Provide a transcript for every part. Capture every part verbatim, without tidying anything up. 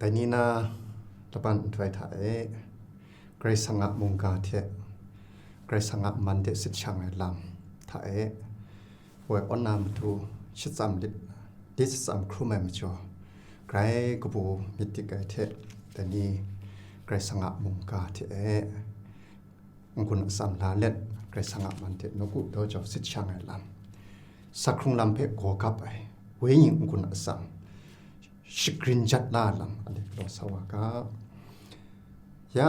Dai ni na laban nhtoi hta e, Karai Kasang a mungga hte Karai Kasang a man de sit shang ai lam hta e, woi awn na matu shitsam lit, lit shitsam hkrum ai majaw, grai kabu myit dik ai hte, dai ni Karai Kasang a mungga hte e, n-gun atsam la let, Karai Kasang a man hte nawku daw jau sit shang ai lam, sak hkrung lam hpe gaw gap ai, wenyi n-gun atsam shagrin jat la ai lam, anhte galaw sa wa ga. Ya,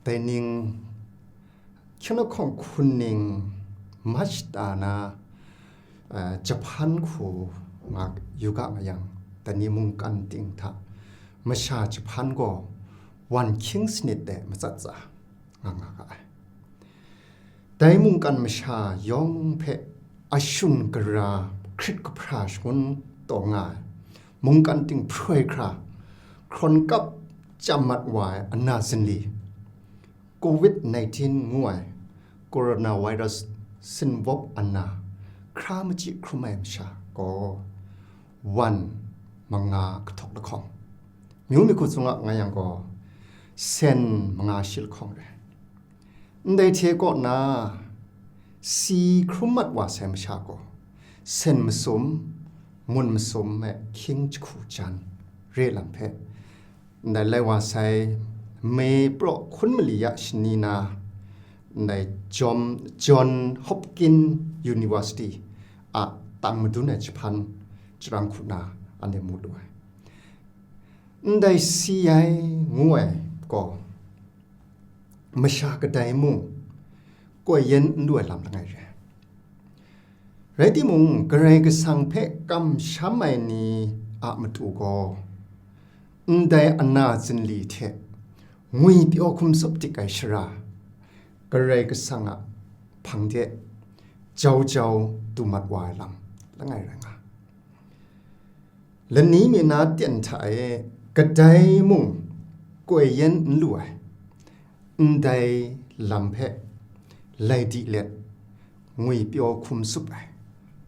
dai ning, hkying lahkawng hkun ning, March ta na, eh, Japan hku nga yu ga nga yang, dai ni mungkan ting hta masha Japan gaw wan hkying sanit de matsat tsa nga nga ga ai. Dai mungkan masha yawng hpe ashun gara hkrit kahpra shangun taw nga ai, mungkan ting hproi hkra, hkrawn kap chyam mat wa ai ana zinli, covid nineteen ngu ai coronavirus sinwawp ana hkra machyi hkrum ai masha gaw wan manga kahtawk lahkawng, myu mi hku tsun nga nga yang gaw, sen manga shi lahkawng re. Ndai hte kaw na si hkrum mat wa sai masha gaw, sen masum, mun masum me hkying jahku jan re lam hpe, ndai lai wa sai Mei praw hkun mali ya shani na, ndai John, John Hopkins University a tang madun ai jahpan jarang hku na anhte mu lu ai. Ndai si ai ngu ai gaw, masha kadai mung koi yen n lu ai lam langai re ai. Rai timung, Karai Kasang hpe kamsham ai ni a matu gaw, ndai ana zinli hte ngwi pyaw hkum tsup dik ai shara, Karai Kasang a hpang de jau jau du mat wa ai lam langai rai nga. Lani mi na ten hta e kadai mung koi yen n lu ai, ndai lam hpe lai di let, ngwi pyaw hkum tsup ai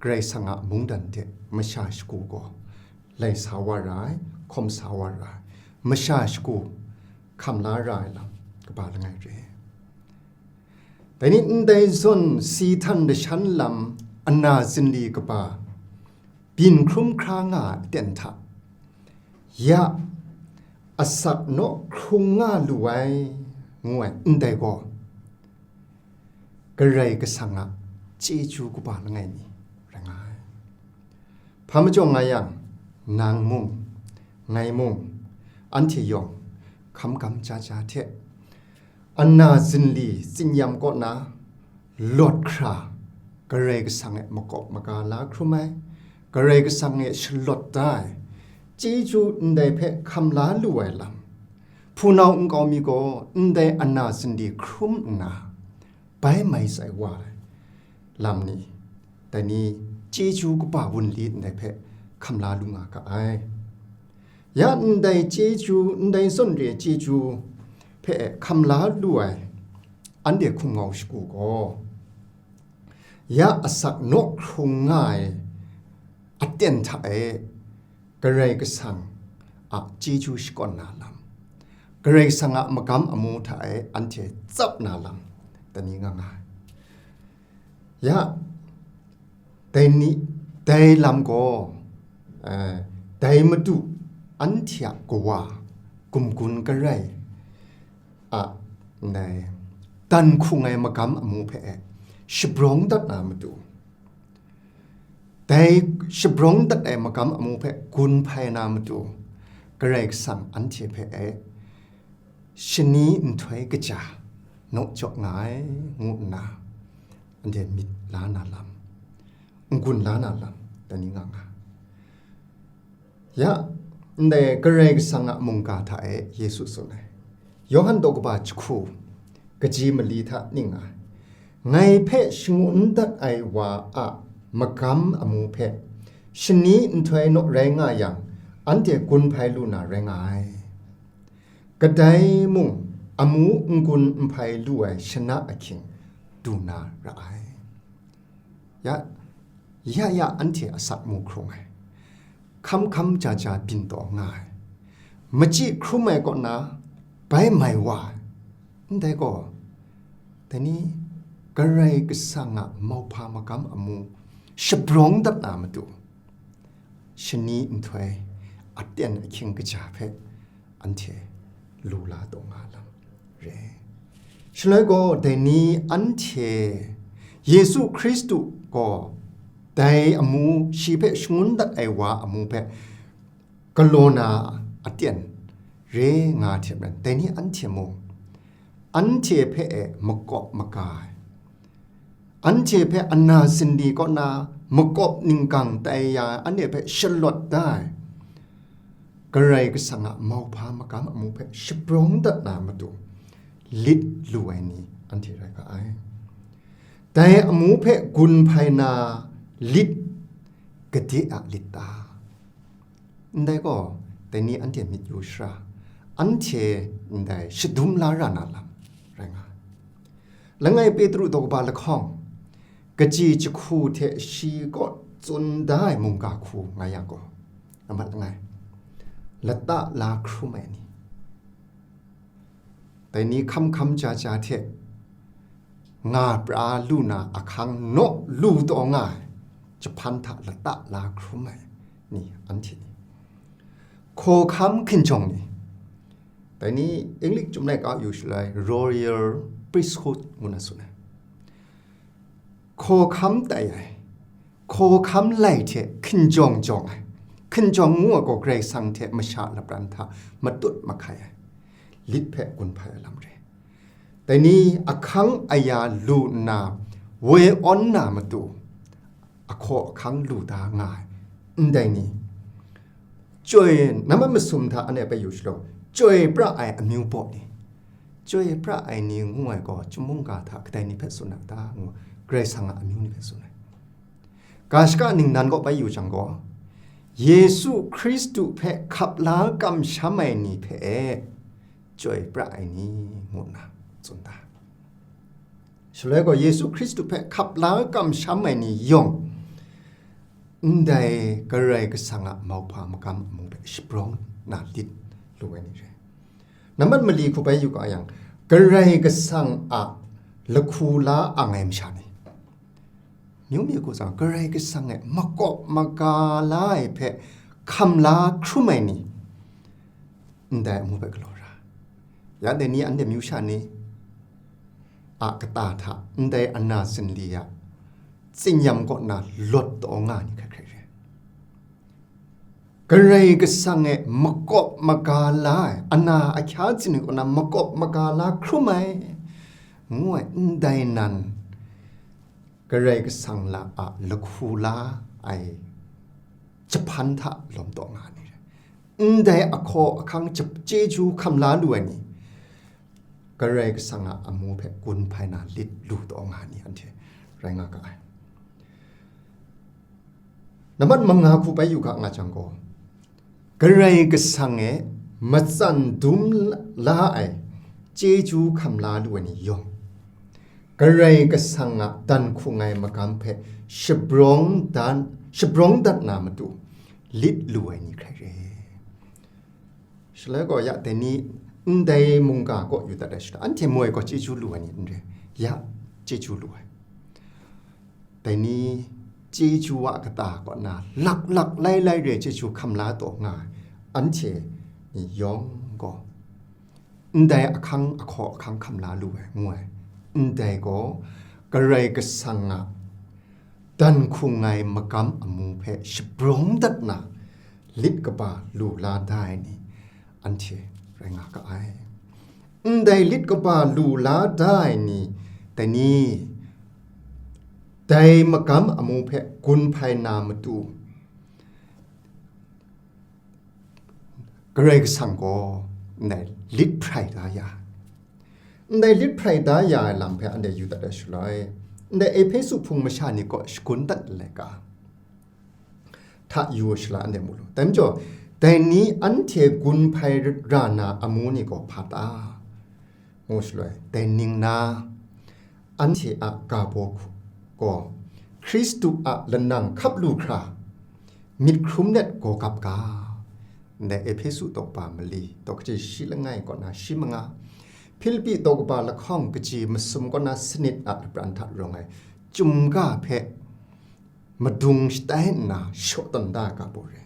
Karai Kasang a mungdan hte masha shagu gaw lai sa wa ra ai, hkawm sa wa ra ai, masha shagu hkam la ra ai lam kaba langai re. Dai ni ndai zawn si htan dashan lam ana zinli kaba byin hkrum hkra nga ai aten hta, ya asak naw hkrung nga lu ai, ngu ai ndai gaw, Karai Kasang a chyeju kaba langai mi rai nga ai. Hpa majaw nga yang, nang mung, ngai mung, anhte yawng hkam gam ja ja hte, ana zinli tsinyam kaw na lawt hkra, Karai Kasang e makawp maga la hkrum ai, Karai Kasang e shalawt da ai, chyeju ndai hpe hkam la lu ai lam, hpunau nkau mi gaw ndai ana zinli hkrum nna, bai mai tsai wa ai lam ni, dai ni chyeju kaba wunli ndai hpe hkam la lu nga ga ai. Ya ndai chyeju, ndai zawn re ai chyeju hpe hkam la lu ai anhte hkum ngau shagu gaw, ya asak naw hkrung nga ai aten hta e Karai Kasang a chyeju shakawn na lam, Karai Kasang a magam amu hta e anhte tsap na lam, dai ni nga nga ai. Ya, dai ni, dai lam gaw, eh, dai Madu anhte a Kawa gumgun karai a, ndai dan hkung ai magam amu hpe e shabrawng dat na matu, dai shabrawng dat ai magam amu hpe gun hpai na matu, Karai Kasang anhte hpe e shani nhtoi kaja naw jaw nga ai, ngu nna, anhte myit la na lam, n-gun la na lam, dai ni nga nga. Ya, ndai Karai Kasang a mungga hta e Yesu tsun ai. Yawhan daw kaba jahku, kaji mali hta ning ai, ngai hpe shangun dat ai wa a magam amu hpe shani nhtoi naw rai nga yang, anhte gun hpai lu na rai nga ai. Kadai mung amu n-gun n hpai lu ai shana ahkying du na ra ai. Ya, ya, ya, anhte asak mu hkrung ai, hkam hkam ja ja byin taw nga ai, machyi hkrum ai kaw na bai mai wa ai. Ndai gaw, dai ni Karai Kasang a mauhpa magam amu shabrawng dat na matu, shani nhtoi aten ahkying kaja hpe anhte lu la taw nga lam re. Shaloi gaw dai ni anhte Yesu Hkristu gaw dai amu, shi hpe shangun dat ai wa amu hpe galaw na aten re nga hte maren, dai ni anhte mung anhte hpe e makawp maga ai, anhte hpe ana sindi kaw na makawp ninggang tai ya ai, anhte hpe shalawt da ai, Karai Kasang a mauhpa magam amu hpe shabrawng dat na matu lit lu ai ni anhte rai ga ai. Dai amu hpe gun hpai na lit gade a lit ta? Ndai gaw, dai ni anhte myit yu shara, anhte ndai shadum la ra na lam rai nga ai. Langai Petru daw kaba lahkawng, kaji jahku hte shi kaw tsun da ai mungga hku nga yang gaw, amat langai, lata la hkrum ai ni, dai ni hkam hkam ja ja hte nga pra lu na ahkang naw lu taw nga ai, jahpan hta lata la hkrum ai ni, anhte ni, hkawhkam hkinjawng ni, dai ni English chyum laika yu shaloi Royal Priesthood ngu na tsun ai. Hkawhkam tai ai, hkawhkam lai hte hkinjawng jawng ai, hkinjawng ngu ai gaw Karai Kasang hte masha lapran hta matut mahkai ai, lit hpe gun hpai ai lam re. Dai ni ahkang aya lu nna woi awn na matu, ahkaw ahkang lu da nga ai, ndai ni, chyoi, nambat masum hta anhte bai yu shalaw, chyoi pra ai amyu baw ni, chyoi pra ai ni ngu ai gaw, chyum mungga hta kadai ni hpe tsun ai ta ngu, Karai Kasang a amyu ni hpe tsun ai. Ga shaka ningnan kaw bai yu jang gaw, Yesu Hkristu hpe hkap la kamsham ai ni hpe e chyoi pra ai ni, ngu nna tsun da. Shaloi gaw Yesu Hkristu hpe hkap la kamsham ai ni yawng, ndai Karai Kasang a mauhpa magam amu hpe shabrawng na lit lu ai ni re. Nambat mali hku bai yu ga yang, Karai Kasang a lahku la ang ai masha ni, myu mi hku tsang, Karai Kasang e makawp maga la ai hpe hkam la hkrum ai ni, ndai amu hpe galaw ra. Ya dai ni anhte myu sha ni a kata hta ndai ana sinli a tsinyam kaw na lawt taw nga ni hkrai hkrai re. Karai Kasang e makawp maga la ai, ana ahkya tsining kaw na makawp maga la hkrum ai, ngu ai, ndai nan Karai Kasang la a lahku la ai jahpan hta lawm taw nga ni re. Ndai ahkaw ahkang jahp-, chyeju hkam la lu ai ni, Karai Kasang a amu hpe gun hpai na lit lu taw nga ni anhte rai nga ga ai. Nambat manga hku bai yu ga nga jang gaw, Karai Kasang e matsan dum la ai chyeju hkam la lu ai ni yawng, Karai Kasang a dan hkung ai magam hpe shabrawng dan, shabrawng dat na matu lit lu ai ni hkrai re. Shaloi gaw ya dai ni ndai mungga kaw yu dat ai shaloi, anhte moi gaw chyeju lu ai ni n re, ya chyeju lu ai. Dai ni chyeju a kata kaw na laklak lailai re chyeju hkam la taw nga ai, anhte ni yawng gaw ndai ahkang ahkaw ahkang hkam la lu ai, ngu ai. Ndai gaw Karai Kasang a dan hkung ai magam amu hpe shabrawng dat na lit kaba lu la da ai ni, anhte rai nga ga ai. Ndai lit kaba lu la da ai ni, dai ni, dai magam amu hpe gun hpai na matu, Karai Kasang gaw ndai lit hprai da ya ai. Ndai lit hprai da ya ai lam hpe anhte yu dat ai shaloi, ndai Ehpesu hpung masha ni kaw shagun dat ai laika hta yu ai shaloi anhte mu lu. Dai majaw, dai ni anhte gun hpai ra na amu ni gaw hpa ta? Ngu shaloi, dai ning na, anhte a ga baw gaw Hkristu a lanang hkap lu hkra, myit hkrum let gaw gap ga, Ndai Ehpesu daw kaba mali, daw kaji shi langai kaw na shi manga, Hpilipi daw kaba lahkawng kaji masum kaw na sanit a lapran hta rawng ai chyum ga hpe madung shatai nna shaw tawn da ai ga baw re.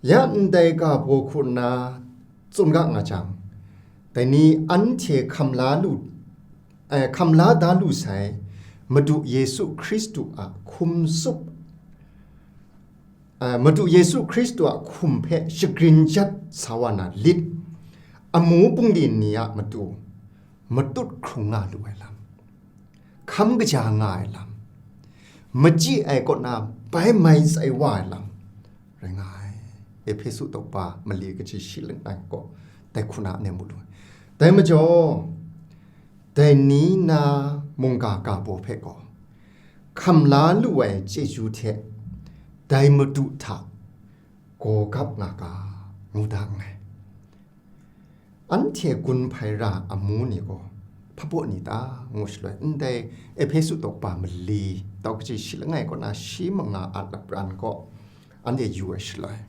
Ya ndai ga baw hku nna tsun ga nga jang, dai ni anhte hkam la lu, eh, hkam la da lu sai, Madu Yesu Hkristu a hkum tsup, eh, Madu Yesu Hkristu a hkum hpe shagrin jat sa wa na lit, amu bungli ni a matu matut hkrung nga lu ai lam, hkam kaja nga ai lam, machyi ai kaw na bai mai tsai wa ai lam rai nga ai. Ehpesu daw kaba mali kaji shi langai kaw dai hku na anhte mu lu ai. Dai majaw, dai ni na mungga ga baw hpe gaw, hkam la lu ai chyeju hte dai Madu hta gaw gap nga ga, ngu da nngai. Anhte gun hpai ra amu ni gaw hpabaw ni ta, ngu shaloi, ndai Ehpesu daw kaba mali, daw kaji shi langai kaw na shi manga a lapran kaw anhte yu ai shaloi,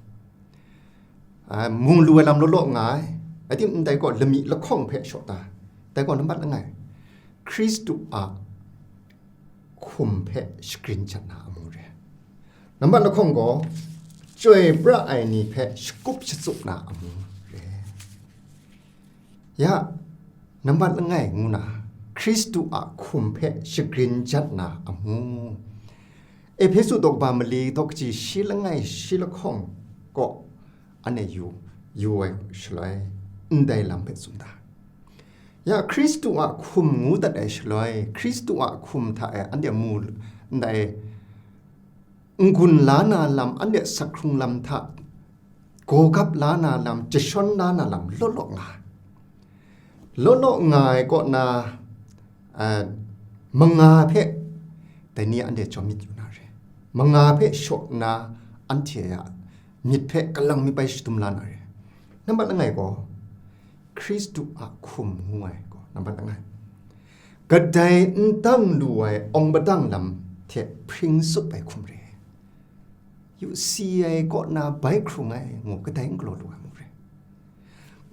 a, mung lu ai lam law law nga ai, ating ndai gaw lami lahkawng hpe shaw ta, dai gaw nambat langai, Hkristu a hkum hpe shagrin jat na amu re. Nambat lahkawng gaw, chyoi pra ai ni hpe shakup shatsup na amu re. Ya, nambat langai ngu na, Hkristu a hkum hpe shagrin jat na amu. Ehpesu daw kaba mali, daw kaji shi langai shi lahkawng kaw anhte yu, yu ai shaloi, ndai lam hpe tsun da. Ya, Hkristu a hkum ngu dat ai shaloi, Hkristu a hkum hta e anhte mu ndai n-gun la na lam, anhte sak hkrung lam hta gaw gap la na lam, jashawn la na lam law law nga ai. Law law nga ai kaw na, a, manga hpe dai ni anhte jawm myit yu na re. Manga hpe shaw nna anhte a myit hpe kalang mi bai shadum la na re. Nambat langai gaw, Hkristu a hkum ngu ai gaw, nambat langai, kadai n dang lu ai awng padang lam hte hpring tsup ai hkum re. Yu si ai kaw na bai hkrung ai ngu, kadai n galaw lu ai mu re.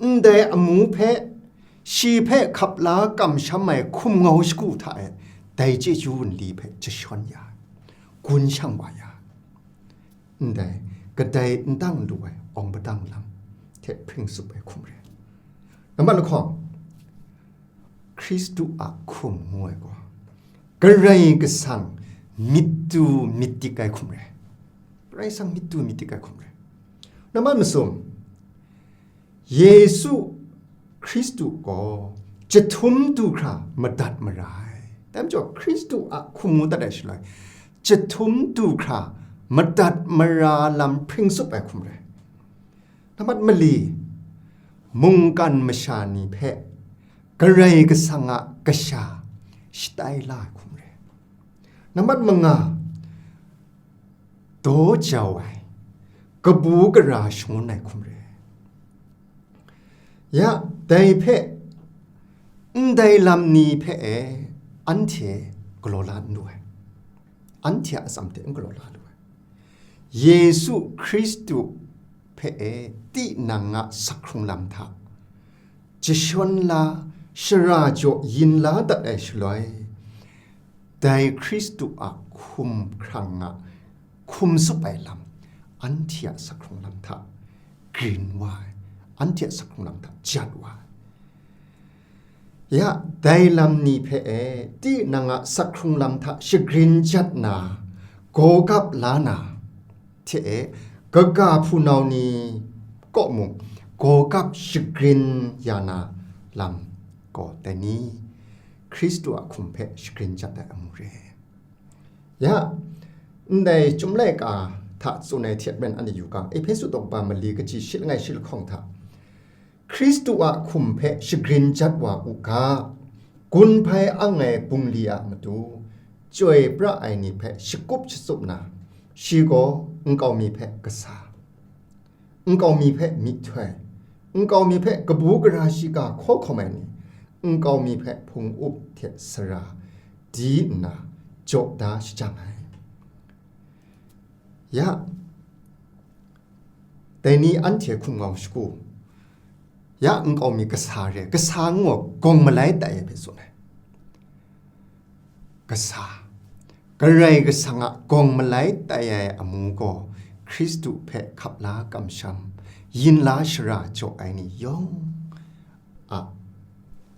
Ndai amu hpe, shi hpe hkap la kamsham ai hkum ngau shagu hta e, dai chyeju wunli hpe jashawn ya ai, gun shang wa ya ai. Ndai, kadai n dang lu ai awng padang lam hte hpring tsup ai hkum re. Nambat lahkawng, Hkristu a hkum ngu ai gaw, Karai Kasang myit du myit dik ai hkum re. Karai Kasang myit du myit dik ai hkum re. Nambat masum, Yesu Hkristu gaw jahtum du hkra madat mara ai. Dai majaw, Hkristu a hkum ngu dat ai shaloi, jahtum du hkra madat mara lam hpring tsup ai hkum re. Nambat mali, mungkan masha ni hpe Karai Kasang a kasha shatai la ai hkum re. Nambat manga, daw jau ai, kabu gara shangun ai hkum re. Ya, dai hpe, ndai lam ni hpe e, anhte galaw la n lu ai, anhte a atsam hte n galaw la lu ai. Yesu Hkristu hpe e, tinang a sak hkrung lam hta jashawn la, shara jaw yin la dat ai shaloi, dai Hkristu a hkum hkrang a hkum tsup ai lam, anhte a sak hkrung lam hta grin wa ai, anhte a sak hkrung lam hta jat wa ai. Ya, dai lam ni hpe e, tinang a sak hkrung lam hta shagrin jat na, gaw gap la na, hte e, kaga hpunau ni kaw mung gaw gap shagrin ya na lam gaw, dai ni Hkristu a hkum hpe shagrin jat ai amu re. Ya, ndai Chyum laika hta tsun ai hte maren anhte yu ga, Ehpesu daw kaba mali kaji shi langai shi lahkawng hta, Hkristu a hkum hpe shagrin jat wa u ga, gun hpai ang ai bungli a matu, chyoi pra ai ni hpe shakup shatsup na, shi gaw nkau mi hpe kasa, nkau mi hpe myihtoi, nkau mi hpe kabu gara shiga hkaw hkawm ai ni, nkau mi hpe hpung up hte sara di nna jaw da shajang ai. Ya, Dai ni anhte hkum ngau shagu, ya nkau mi kasa re, kasa ngu gawng malai tai ai hpe tsun ai. Kasa, Karai Kasang a gawng malai tai ai amu gaw, Hkristu hpe hkap la kamsham, yin la shara jaw ai ni yawng a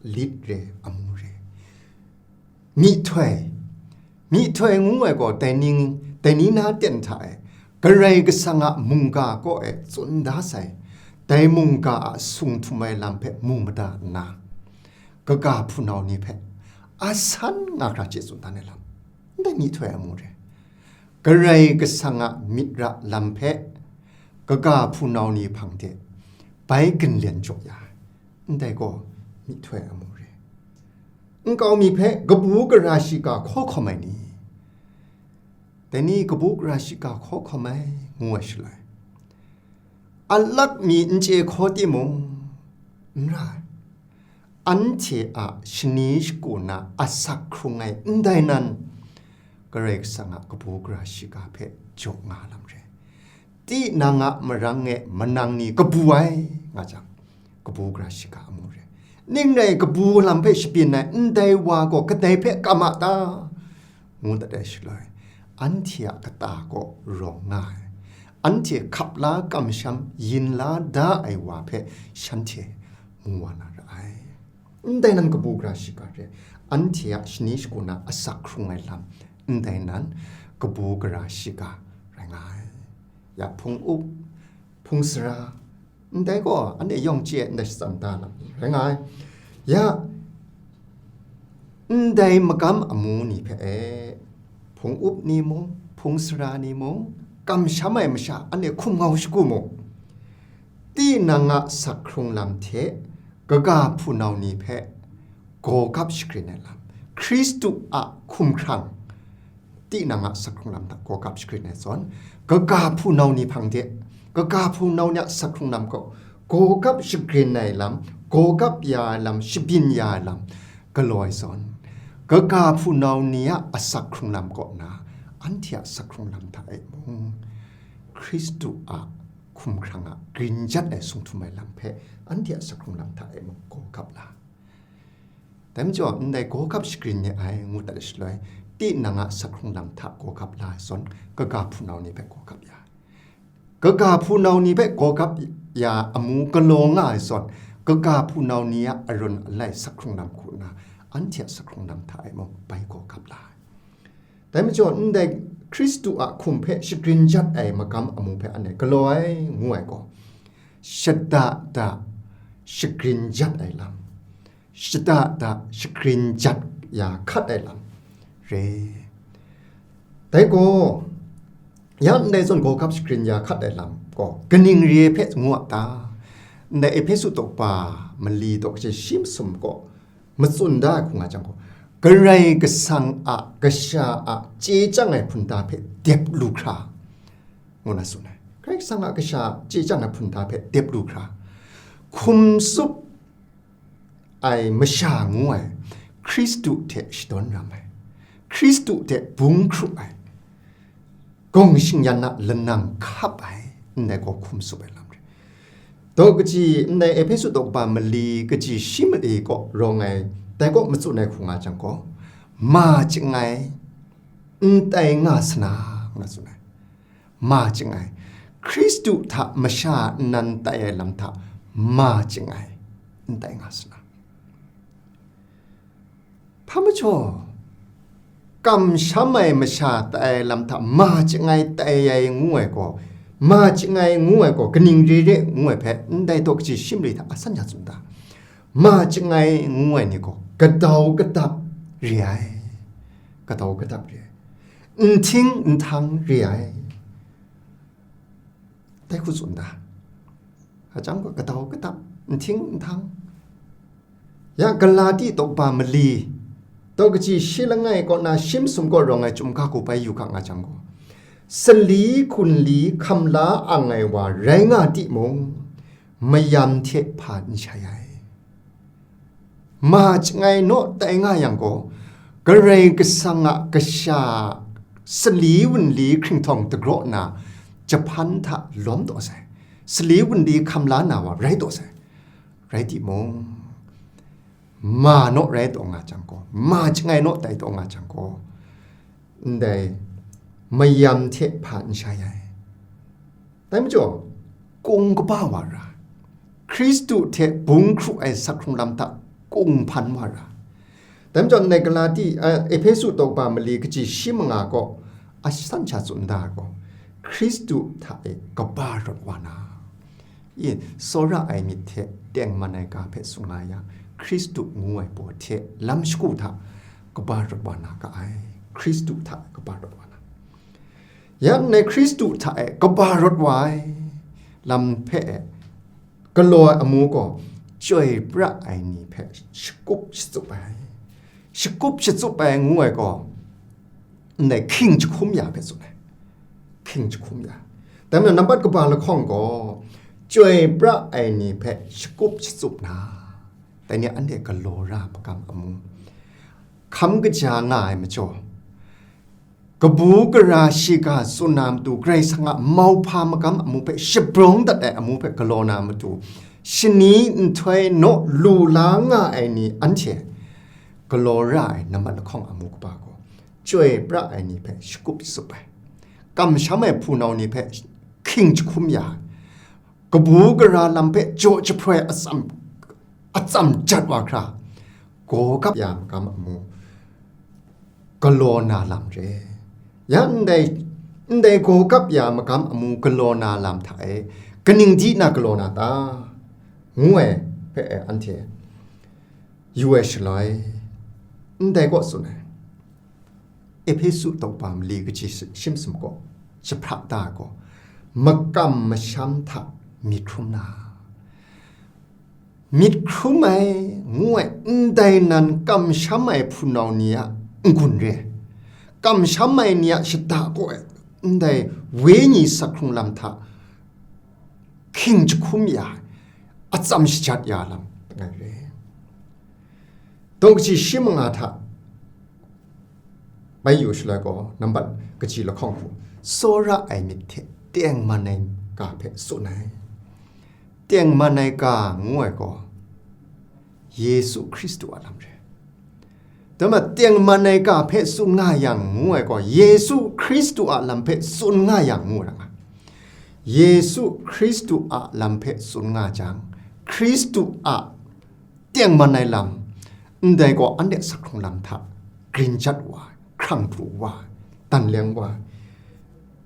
lit re, amu re. Myihtoi, myihtoi ngu ai gaw, dai ni, dai ni na ten hta e, Karai Kasang a mungga kaw e tsun da sai, dai mungga a sung htum ai lam hpe mu mada nna, kaga hpunau ni hpe asan nga hkra chye tsun dan ai lam, ndai myihtoi amu re. Karai Kasang a myit ra lam hpe kaga hpunau ni hpang de bai ginlen jaw ya ai, ndai gaw myihtoi amu re. Nkau mi hpe kabu gara shiga hkaw hkawm ai ni, dai ni kabu gara shiga hkaw hkawm ai ngu ai shaloi, alak mi n chye hkaw timung, n ra ai. Anhte a shani shagu na asak hkrung ai ndai nan, Karai Kasang a kabu gara shiga hpe jaw nga lam re. Tinang a marang e manang ni kabu ai nga jang, kabu gara shiga amu re. Ning rai kabu lam hpe shabyin ai ndai wa gaw kadai hpe kam a ta? Ngu dat ai shaloi, anhte a kata kaw rawng nga ai, anhte hkap la kamsham yin la da ai wa hpe shanhte mu wa na ra ai. Ndai nan kabu gara shiga re, anhte a shani shagu na asak hkrung ai lam, ndai nan kabu gara shiga rai nga ai. Ya hpung up, hpung sara, ndai gaw anhte yawng chye ai ndai shatsam da lam rai nga ai. Ya, ndai magam amu ni hpe e, hpung up ni mung, hpung sara ni mung, kamsham ai masha anhte hkum ngau shagu mung, tinang a sak hkrung lam hte kaga hpunau ni hpe gawgap shagrin ai lam, Hkristu a hkumhkrang, tinang a sak hkrung lam hta gawgap shagrin ai zawn, kaga hpunau ni hpang de, kaga hpunau ni a sak hkrung lam gaw gawgap shagrin ai lam, gawgap ya ai lam, shabyin ya ai lam galaw ai zawn, kaga hpunau ni a asak hkrung lam kaw na, anhte a sak hkrung lam hta e mung, Hkristu a hkumhkrang a grin jat ai sung htum ai lam hpe anhte a sak hkrung lam hta e mung gawgap la. Dai majaw, ndai gawgap shagrin ni ai ngu dat ai shaloi, tinang a sak hkrung lam hta gawgap la ai zawn, kaga hpunau ni hpe gawgap ya ai. Kaga hpunau ni hpe gawgap ya amu galaw nga ai zawn, kaga hpunau ni a arawn alai sak hkrung lam hku nna, anhte a sak hkrung lam hta e mung bai gawgap la ai. Dai majaw, ndai Hkristu a hkum hpe shagrin jat ai magam amu hpe anhte galaw ai ngu ai gaw, shada da shagrin jat ai lam, shada da shagrin jat ya hkat ai lam re. Dai gaw, ya ndai zawn gawgap shagrin ya hkat ai lam gaw kaning re ai hpe ngu a ta? Ndai Ehpesu daw kaba mali daw kaji shi masum gaw matsun da ai hku nga jang gaw, Karai Kasang a kasha a chye chyang ai hpunda hpe dep lu hkra, ngu na tsun ai. Karai Kasang a kasha chye chyang ai hpunda hpe dep lu hkra, hkum tsup ai masha ngu ai, Hkristu hte shadawn ram ai, Hkristu hte bung hkru ai, gawng shingyan a lanang hkap ai, ndai gaw hkum tsup ai lam re. Daw kaji, ndai Ehpesu daw kaba mali kaji shi mali kaw rawng ai, dai kaw matsun ai hku nga jang gaw, ma chyangai n tai nga sana, ngu na tsun ai. Ma chyangai, Hkristu hta masha nnan tai ai lam hta ma chyangai n tai nga sana. Hpa majaw, kamsham ai masha tai ai lam hta ma chyangai tai ai ngu ai gaw, ma chyangai ngu ai gaw kaning re re ngu ai hpe, ndai daw kaji shi mali hta a san ya tsun ta? Ma chyangai ngu ai ni gaw kadau kadap re ai, kadau kadap re ai, nhting nhtang re ai, dai hku tsun da. Hkajang gaw kadau kadap, nhting nhtang. Ya Galati daw kaba mali, daw kaji shi langai kaw na shi masum kaw rawng ai chyum ga hku bai yu ga nga jang gaw, sali hkunli hkam la ang ai wa rai nga timung, mayam hte hpa n shai ai. Ma chyangai naw tai nga yang gaw, Karai Kasang a kasha sali wunli hkringhtawng dagraw na jahpan hta lawm taw sai. sali wunli hkam la na wa rai taw sai. Rai timung, ma naw rai taw nga jang gaw, ma chyangai naw tai taw nga jang gaw, ndai mayam hte hpa n shai ai. Dai majaw, kung kaba wa ra, Hkristu hte bung hkru ai sak hkrung lam hta kung hpan wa ra. Dai majaw, ndai Galati, a, Ehpesu daw kaba mali kaji shi manga gaw, a san sha tsun da ai gaw, Hkristu hta e kaba rawt wa na, i, tsawra ai myit hte tengman ai ga hpe tsun nga yang, Hkristu ngu ai baw hte lam shagu hta kaba rawt wa na ga ai, Hkristu hta kaba rawt wa na. Ya ndai Hkristu hta e kaba rawt wa ai lam hpe e galaw ai amu gaw, chyoi pra ai ni hpe shakup shatsup ai. Shakup shatsup ai ngu ai gaw, ndai hkying jahkum ya hpe tsun ai. Hkying jahkum ya. Dai majaw, nambat kaba lahkawng gaw, chyoi pra ai ni hpe shakup shatsup na, dai ni anhte galaw ra magam amu, hkam kaja nga ai majaw, kabu gara shiga tsun na matu, Karai Kasang a mauhpa magam amu hpe shabrawng dat ai amu hpe galaw na matu, shani nhtoi naw lu la nga ai ni anhte galaw ra ai nambat lahkawng amu kaba gaw, chyoi pra ai ni hpe shakup shatsup ai, kamsham ai hpunau ni hpe hkying jahkum ya ai, kabu gara lam hpe jaw jahproi atsam, atsam jat wa hkra, gaw gap ya magam amu galaw na lam re. Ya ndai, ndai gaw gap ya magam amu galaw na lam hta e kaning di na galaw na ta, ngu ai hpe e anhte yu ai shaloi, ndai kaw tsun ai. Ehpesu daw kaba mali kaji shi-, shi masum gaw, jahpra da ai gaw, makam masham hta myit hkrum na, myit hkrum ai ngu ai, ndai nan kamsham ai hpunau ni a n-gun re, kamsham ai ni a shada kaw ai, ndai wenyi sak hkrung lam hta hkying jahkum ya ai, atsam shajat ya ai lam langai re. Daw kaji shi manga hta bai yu shaloi gaw, nambat kaji lahkawng hku, tsawra ai myit hte tengman ai ga hpe tsun ai. Tengman ai ga ngu ai gaw, Yesu Hkristu a lam re. Dai majaw, tengman ai ga hpe tsun nga yang ngu ai gaw, Yesu Hkristu a lam hpe tsun nga yang ngu ra nga. Yesu Hkristu a lam hpe tsun nga jang, Hkristu a tengman ai lam, ndai gaw anhte sak hkrung lam hta grin jat wa ai, hkrang pru wa ai, dan leng wa ai.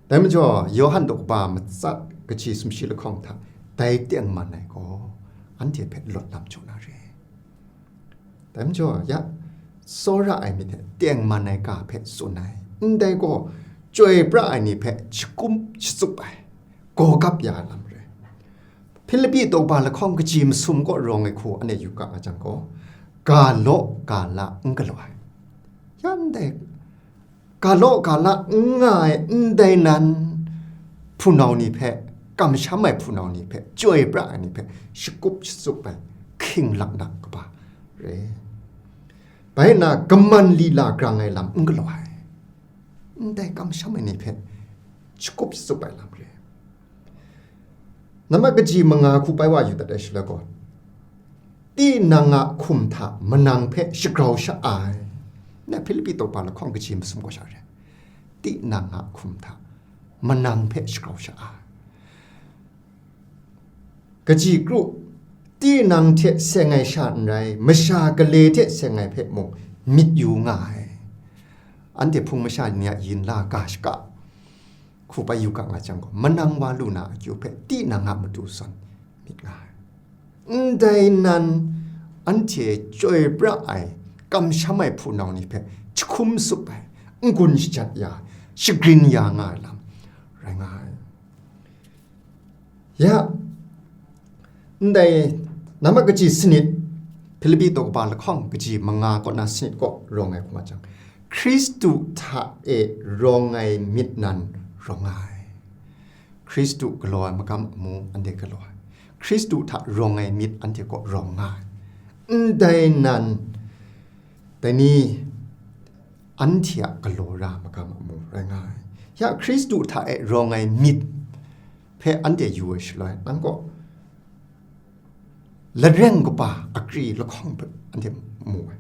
Dai majaw, Yawhan daw kaba matsat kaji sumshi lahkawng hta dai tengman ai gaw anhte hpe lawt lam jaw na re. Dai majaw, ya, tsawra ai myit hte tengman ai ga hpe tsun ai, ndai gaw chyoi pra ai ni hpe shakum shatsup ai, gaw gap ya ai lam re. Hpilipi daw kaba lahkawng kaji masum kaw rawng ai hku anhte yu ga nga jang gaw, ga law ga la n galaw ai. Ya ndai ga law ga la n nga ai ndai nan hpunau ni hpe, kamsham ai hpunau ni hpe, chyoi pra ai ni hpe shakup shatsup ai hkying laknak kaba re. Bai nna, kaman lila grang ai lam n galaw ai. Ndai kamsham ai ni hpe shakup shatsup ai lam re. Nambat kaji manga hku bai wa yu dat ai shaloi gaw, tinang a hkum hta manang hpe shagrau sha ai. Na Hpilipi daw kaba lahkawng kaji masum kaw sha re. Tinang a hkum hta manang hpe shagrau sha ai. Kaji kru, tinang hte seng ai sha n rai, masha gale hte seng ai hpe mung myit yu nga ai. Anhte hpung masha ni a yin la ga shaka hku bai yu ga nga jang gaw, manang wa lu na akyu hpe tinang a matu zawn myit nga ai. Ndai nan, anhte chyoi pra ai, kamsham ai hpunau ni hpe jahkum sup ai, n-gun shajat ya, shagrin ya nga ai lam rai nga ai. Ya, ndai nambat kaji sanit, Hpilipi daw kaba lahkawng kaji manga kaw na sanit kaw rawng ai hku nga jang, Hkristu hta e rawng ai myit nan rawng nga ai. Hkristu galaw ai magam amu anhte galaw ai. Hkristu hta rawng ai myit anhte kaw rawng nga ai. Ndai nan, dai ni, anhte a galaw ra magam amu rai nga ai. Ya, Hkristu hta e rawng ai myit, hpe anhte yu ai shaloi, nang kaw lareng kaba akri lahkawng hpe anhte mu ai.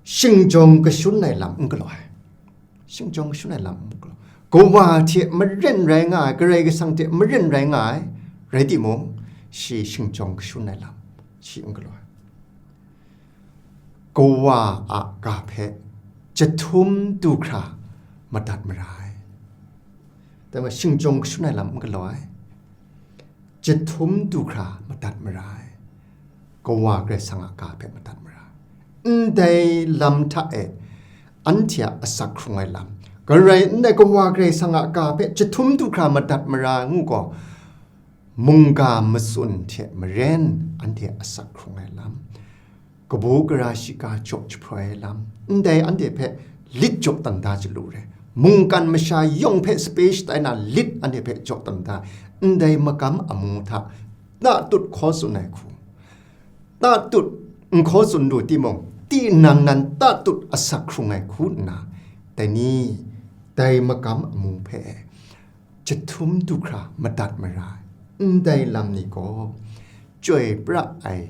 Shingjawng kashun ai lam n galaw ai. Shingjawng kashun ai lam n galaw. Kawa hte maren rai nga ai, Karai Kasang hte maren rai nga ai, rai timung, shi shingjawng kashun ai lam shi n galaw ai. Kawa a ga hpe jahtum du hkra madat mara ai. Dai majaw shingjawng kashun ai lam n galaw ai. Jahtum du hkra madat mara ai. Kawa Karai Kasang a ga hpe madat mara ai. Ndai lam hta e anhte a asak hkrung ai lam, Karai ndai Kawa Karai Kasang a ga hpe jahtum du hkra madat mara ai ngu gaw, mungga matsun hte maren anhte asak hkrung ai lam, kabu gara shiga jaw jahproi ai lam, ndai anhte hpe lit jaw dan da chyalu re, mungkan masha yawng hpe sape shatai na lit anhte hpe jaw dan da, ndai magam amu hta tatut hkaw tsun ai hku, tatut n hkaw tsun lu timung, tinang nan tatut asak hkrung ai hku nna, dai ni, dai magam amu hpe jahtum du hkra madat mara ai. Ndai lam ni gaw, chyoi pra ai,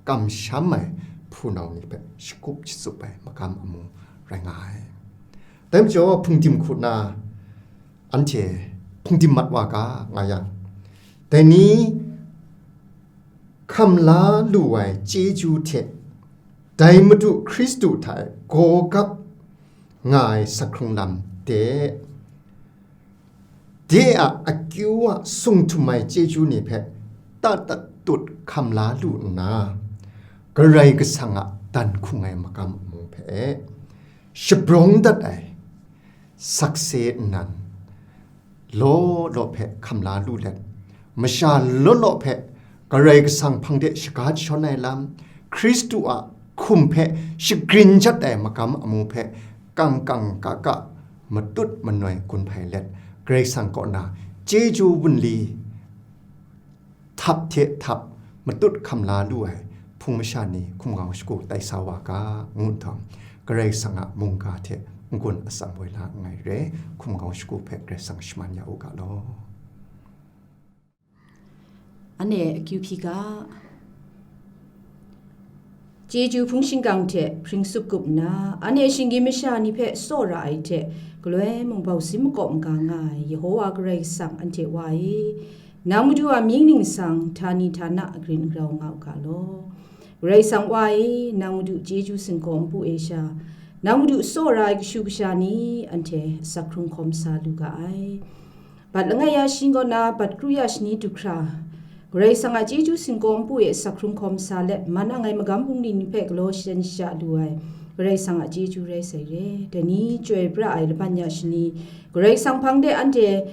kamsham ai hpunau ni hpe shagup shatsup ai magam amu rai nga ai. Dai majaw, hpungdim hku nna anhte hpungdim mat wa ga, nga yang, dai ni hkam la lu ai chyeju hte dai Madu Hkristu hta e gaw gap nga ai asak hkrung lam de, de a akyu a sung htum ai chyeju ni hpe tatut hkam la lu nna, Karai Kasang a dan hkung ai magam amu hpe shabrawng dat ai sakse nnan, law law hpe hkam la lu let, masha law law hpe Karai Kasang hpang de shaga jashawn ai lam, Hkristu a hkum hpe shagrin jat ai magam amu hpe kang kang ka ka matut manoi gun hpai let, Karai Kasang kaw na chyeju wunli htap hte htap matut hkam la lu ai hpung masha ni hkum kau shagu tai sa wa ga, ngu nhtawm, Karai Kasang a mungga hte n-gun atsam woi la nngai re, hkum kau shagu hpe Karai Kasang shaman ya u ga law. Anhte akyu hpyi ga. Chyeju hpung shingkang hte hpring tsup kup nna, anhte shinggyim masha ni hpe tsawra ai hte galoi mung bau sim makawp maga nga ai Yehowa Karai Kasang anhte Wa e, nang Madu a mying ningsang htani htana agrin grau nga u ga law. Karai Kasang Wa e, nang Madu chyeju singkawm npu e sha, nang Madu tsawra ai kashu kasha ni anhte asak hkrung hkawm sa lu ga ai. Bat langai ya shani kaw na bat kru ya shani du hkra, Karai Kasang a chyeju singkawm npu e asak hkrung hkawm sa let, man ang ai magam bungli ni hpe galaw shaten shaja lu ai Karai Kasang a chyeju rai sai re. Dai ni chyoi pra ai laban ya shani, Karai Kasang hpang de anhte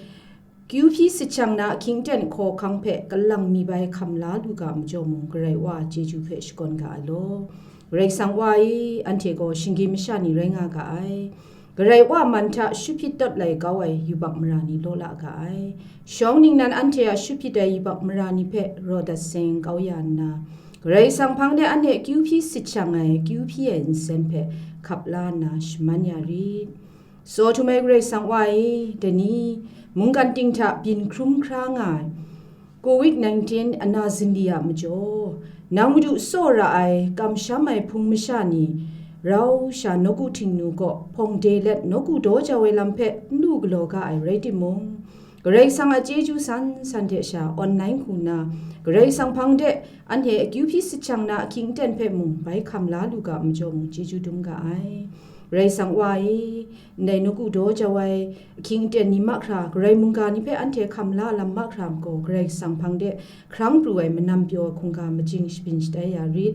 kyu hpyi sahkyang na ahkying aten hkaw hkang hpe kalang mi bai hkam la lu ga majaw mung, Karai Wa a chyeju hpe shakawn ga ai law. Karai Kasang Wa e, anhte gaw shinggyim masha ni rai nga ga ai. Karai Wa man hta shut hpyit tawt lai kau ai yubak mara ni law la ga ai. Shawng ningnan anhte a shut hpyit ai yubak mara ni hpe raw dat seng kau ya nna, Karai Kasang hpang de anhte akyu hpyi sahkyang ai, akyu hpyi ai nsen hpe hkap la nna shaman ya rit. Tsaw htum ai Karai Kasang Wa e, dai ni, mungkan ting hta byin hkrum hkra nga ai, covid nineteen ana zinli a majaw, nang Madu tsawra ai, kamsham ai hpung masha ni, rau sha nawku htingnu kaw hpawng de let nawku daw jau ai lam hpe n lu galaw ga ai rai timung, Karai Kasang a chyeju san san hte sha online hku nna, Karai Kasang hpang de anhte akyu hpyi sahkyang na ahkying aten hpe mung bai hkam la lu ga majaw mung chyeju dum ga ai. Karai Kasang Wa e, ndai nawku daw jau ai ahkying aten ni mahkra, Karai mungga ni hpe anhte hkam la lam mahkra gaw, Karai Kasang hpang de hkrang pru ai manam pyaw ai hkungga majing shabyin shatai ya rit.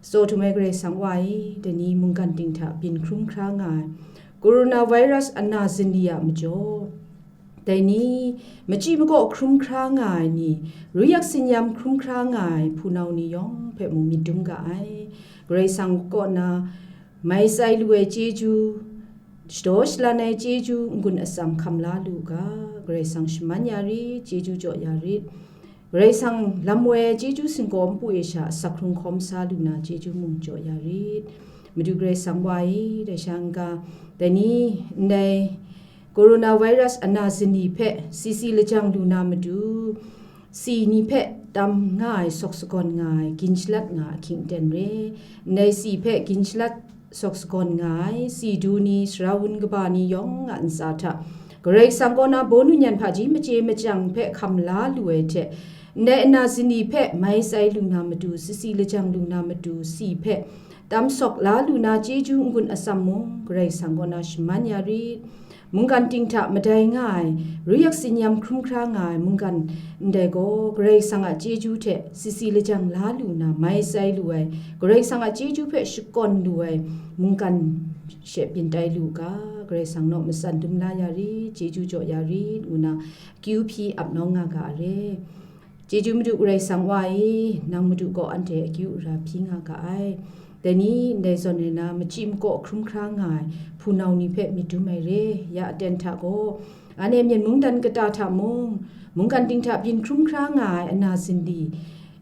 Tsaw htum ai Karai Kasang Wa e, dai ni mungkan ting hta byin hkrum hkra nga ai, coronavirus ana zinli a majaw, dai ni, machyi makaw hkrum hkra nga ai ni, ruyak tsinyam hkrum hkra nga ai hpunau ni yawng hpe mung myit dum ga ai. Karai Kasang kaw na mai tsai lu ai chyeju, shadaw shalan ai chyeju n-gun atsam hkam la lu u ga, Karai Kasang shaman ya rit, chyeju jaw ya rit. Karai Kasang lam woi ai chyeju singkawm npu e sha asak hkrung hkawm sa lu na chyeju mung jaw ya rit. Madu Karai Kasang Wa e, dai sha n-ga, dai ni, ndai Coronavirus ana zani hpe sisi lajang lu na matu, si ni hpe tam nga ai sawk sagawn nga ai gin shalat nga ahkying aten re. Ndai si hpe gin shalat sawk sagawn nga ai si du ni, sara wun kaba ni yawng a ntsa hta, Karai Kasang kaw na bawnu nyan hpaji machye machyang hpe hkam la lu ai hte, ndai ana zani hpe mai tsai lu na matu, sisi lajang lu na matu si hpe tam sawk la lu na chyeju n-gun atsam mung, Karai Kasang kaw na shaman ya rit. Mungkan ting hta madai nga ai, ruyak tsinyam hkrum hkra nga ai mungkan ndai gaw, Karai Kasang a chyeju hte sisi lajang la lu na mai tsai lu ai, Karai Kasang a chyeju hpe shakawn lu ai mungkan she byin tai lu u ga, Karai Kasang naw matsan dum la ya rit, chyeju jaw ya rit, ngu na akyu hpyi ap nawng nga ga a re. Chyeju Madu Karai Kasang Wa e, nang Madu kaw anhte akyu ara hpyi nga ga ai. Dai ni ndai zawn e na, machyi makaw hkrum hkra nga ai hpunau ni hpe myit dum ai re, ya aten hta gaw, anhte myen mungdan kata hta mung, mungkan ting hta byin hkrum hkra nga ai ana zani,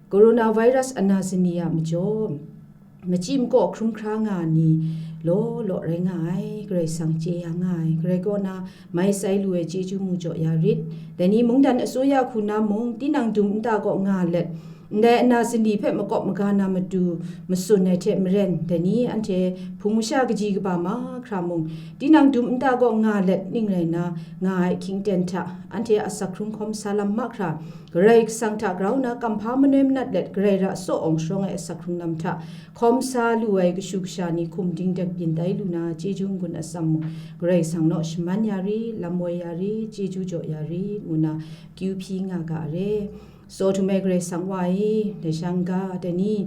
coronavirus ana zani a majaw, machyi makaw hkrum hkra nga ni law law rai nga ai, Karai Kasang chye ya nga ai, Karai kaw na mai tsai lu ai chyeju mu jaw ya rit. Dai ni mungdan asuya hku na mung, tinang dum nta kaw nga let, ndai ana zani hpe makawp maga na matu matsun ai hte maren, dai ni anhte hpung masha kaji kaba mahkra mung, tinang dum nta kaw nga let ning rai na nga ai ahkying aten hta, anhte a asak hkrung hkawm sa lam mahkra, Karai Kasang hta grau na kamhpa manoi manat let, Karai ra tsaw awng sharawng ai asak hkrung lam hta hkawm sa lu ai kashu kasha ni hkum dingdek byin tai lu na, chyeju n-gun atsam mung, Karai Kasang naw shaman ya rit, lam woi ya rit, chyeju jaw ya rit, ngu na akyu hpyi nga ga a re. Tsaw htum ai Karai Kasang Wa e, dai sha n-ga, dai ni,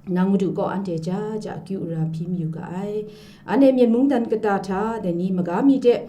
nang Madu kaw anhte ja ja akyu ara hpyi mayu ga ai. Anhte myen mungdan kata hta, dai ni, maga mi de,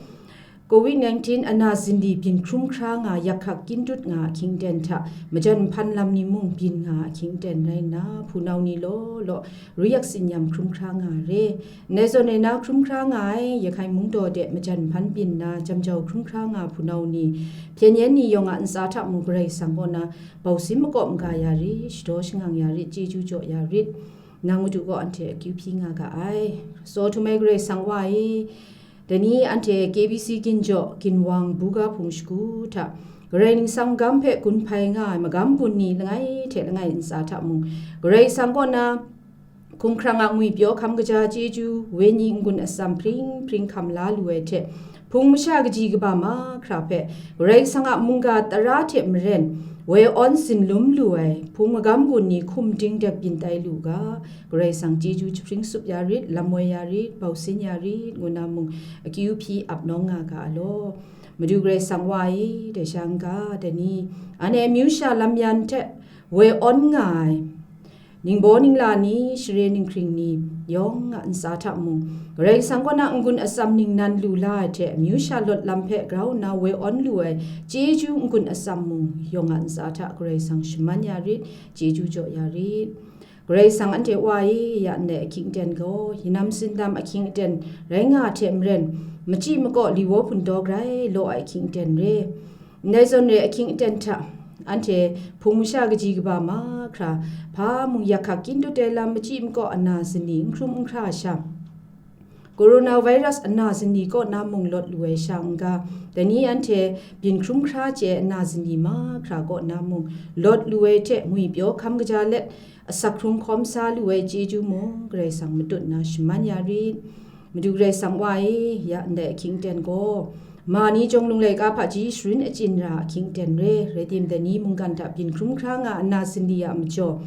covid nineteen ana zani byin hkrum hkra nga, yak hkak kyin dut nga ahkying aten hta, majan nhpan lam ni mung byin nga ahkying aten rai nna, hpunau ni law law ruyak tsinyam hkrum hkra nga re. Ndai zawn e na hkrum hkra nga ai, Yehkai mung daw de majan nhpan byin na, jam jau hkrum hkra nga hpunau ni, hpyen yen ni yawng a ntsa hta mung Karai Kasang kaw na bausin makaw maga ya rit, shadaw shangang ya rit, chyeju jaw ya rit, nang Madu kaw anhte akyu hpyi nga ga ai. Tsaw htum ai Karai Kasang Wa e, dai ni anhte K B C Ginjaw, Ginwang, Buga hpung shagu hta, Karai ningsang magam hpe gun hpai nga ai magam gun ni langai hte langai ntsa hta mung, Karai Kasang kaw na hkumhkrang a ngwipyaw hkam kaja chyeju, wenyi n-gun atsam hpring hpring hkam la lu ai hte, hpung masha kaji kaba mahkra hpe Karai Kasang a mungga tara hte maren woi awn zinlum lu ai hpung magam gun ni hkum dingdek byin tai lu ga, Karai Kasang chyeju jahpring tsup ya rit, lam woi ya rit, bausin ya rit, ngu na mung akyu hpyi ap nawng nga ga a law. Madu Karai Kasang Wa e, dai sha n-ga, dai ni, anhte amyu sha lam yan hte woi awn nga ai ningbaw ningla ni, share ninghkring ni yawng a ntsa hta mung, Karai Kasang kaw na n-gun atsam ningnan lu la ai hte, amyu sha lawt lam hpe grau nna woi awn lu ai chyeju n-gun atsam mung, yawng a ntsa hta Karai Kasang shaman ya rit, chyeju jaw ya rit. Karai Kasang anhte Wa e, ya ndai ahkying aten gaw, yanam sindam ahkying aten rai nga hte maren, machyi makaw liwaw hpun daw grai law ai ahkying aten re. Ndai zawn re ahkying aten hta, anhte hpung masha kaji kaba mahkra, hpa mung yak hkak kyin dut ai lam, machyi makaw ana zani n hkrum n hkra sha, coronavirus ana zani kaw na mung lawt lu ai sha n-ga, dai ni anhte byin hkrum hkra chye ai ana zani mahkra kaw na mung lawt lu ai hte ngwipyaw hkam kaja let, asak hkrung hkawm sa lu ai chyeju mung, Karai Kasang matut na shaman ya rit. Madu Karai Kasang Wa e, ya ndai ahkying aten gaw, ma ni jawng lung laika hpaji sharin achyin ra ahkying aten re, rai tim, dai ni mungkan hta byin hkrum hkra nga ana zani a majaw,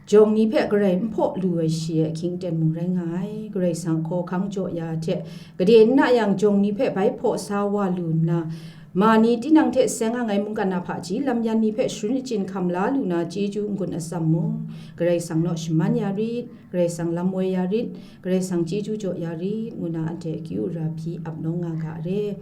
jawng ni hpe Karai n hpaw lu ai shi ai ahkying aten mung rai nga ai. Karai Kasang hkaw hkang jaw ya hte, gade n na yang, jawng ni hpe bai hpaw sa wa lu nna, ma ni tinang hte seng ang ai mungkan a hpaji lam yan ni hpe sharin achyin hkam la lu na chyeju n-gun atsam mung, Karai Kasang naw shaman ya rit, Karai Kasang lam woi ya rit, Karai Kasang chyeju jaw ya rit, ngu na anhte akyu ara hpyi ap nawng nga ga re.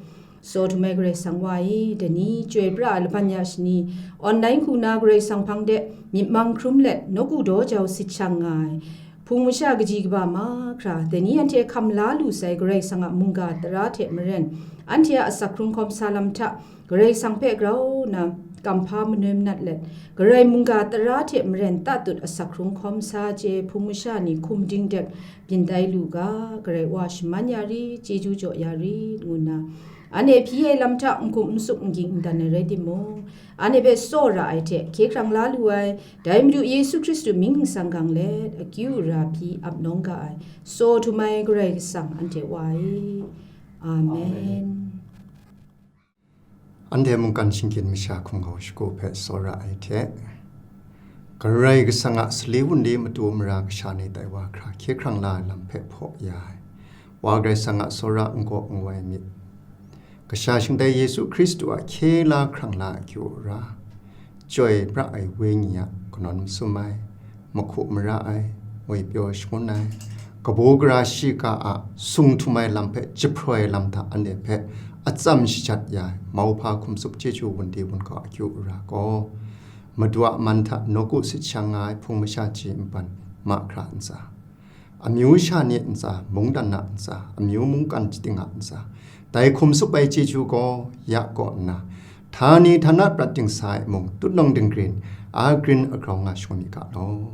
Tsaw htum ai Karai Kasang Wa e, dai ni, Chyoi pra ai laban ya shani, online hku na Karai Kasang hpang de myit mang hkrum let, nawku daw jau sit shang nga ai hpung masha kaji kaba mahkra, dai ni anhte hkam la lu sai Karai Kasang a mungga tara hte maren, anhte a asak hkrung hkawm sa lam hta, Karai Kasang hpe grau na kamhpa manoi manat let, Karai mungga tara hte maren tatut asak hkrung hkawm sa chye hpung masha ni hkum dingdek byin tai lu ga, Karai Wa shaman ya rit, chyeju jaw ya rit, ngu nna Anhte hpyi ai lam hta n-gup n-sup n ging n dan ai rai timung, anhte hpe tsawra ai hte hkye hkrang la lu ai, dai Madu Yesu Hkristu mying nsang gang let, akyu ara hpyi ap nawng ga ai, tsaw htum ai Karai Kasang anhte Wa e. Amen. Anhte mungkan shingkyin masha hkum kau shagu hpe tsawra ai hte, Karai Kasang a sali wunli matu mara kasha ni tai wa hkra hkye hkrang la ai lam hpe hpaw ya ai, Wa Karai Kasang a tsawra n-gaw n-wai myit. Kasha shingtai Yesu Hkristu a hkye la hkrang la akyu ara, chyoi pra ai wenyi a kanan masum ai, mahku mara ai, ngwi pyaw shangun ai, kabu gara shiga a sung htum ai lam hpe jahproi ai lam hta anhte hpe atsam shajat ya ai, mauhpa hkum tsup chyeju wunli wun kau akyu ara gaw, Madu a man hta nawku sit shang nga ai hpung masha chye npan mahkra ntsa, amyu sha ni ntsa, mungdan na ntsa, amyu mungkan chyahting a ntsa, dai hkum tsup ai chyeju gaw ya kaw nna, htani htana prat dingsa ai mung, tutnawng dinggrin, a grin a grau nga shangun mi ga law.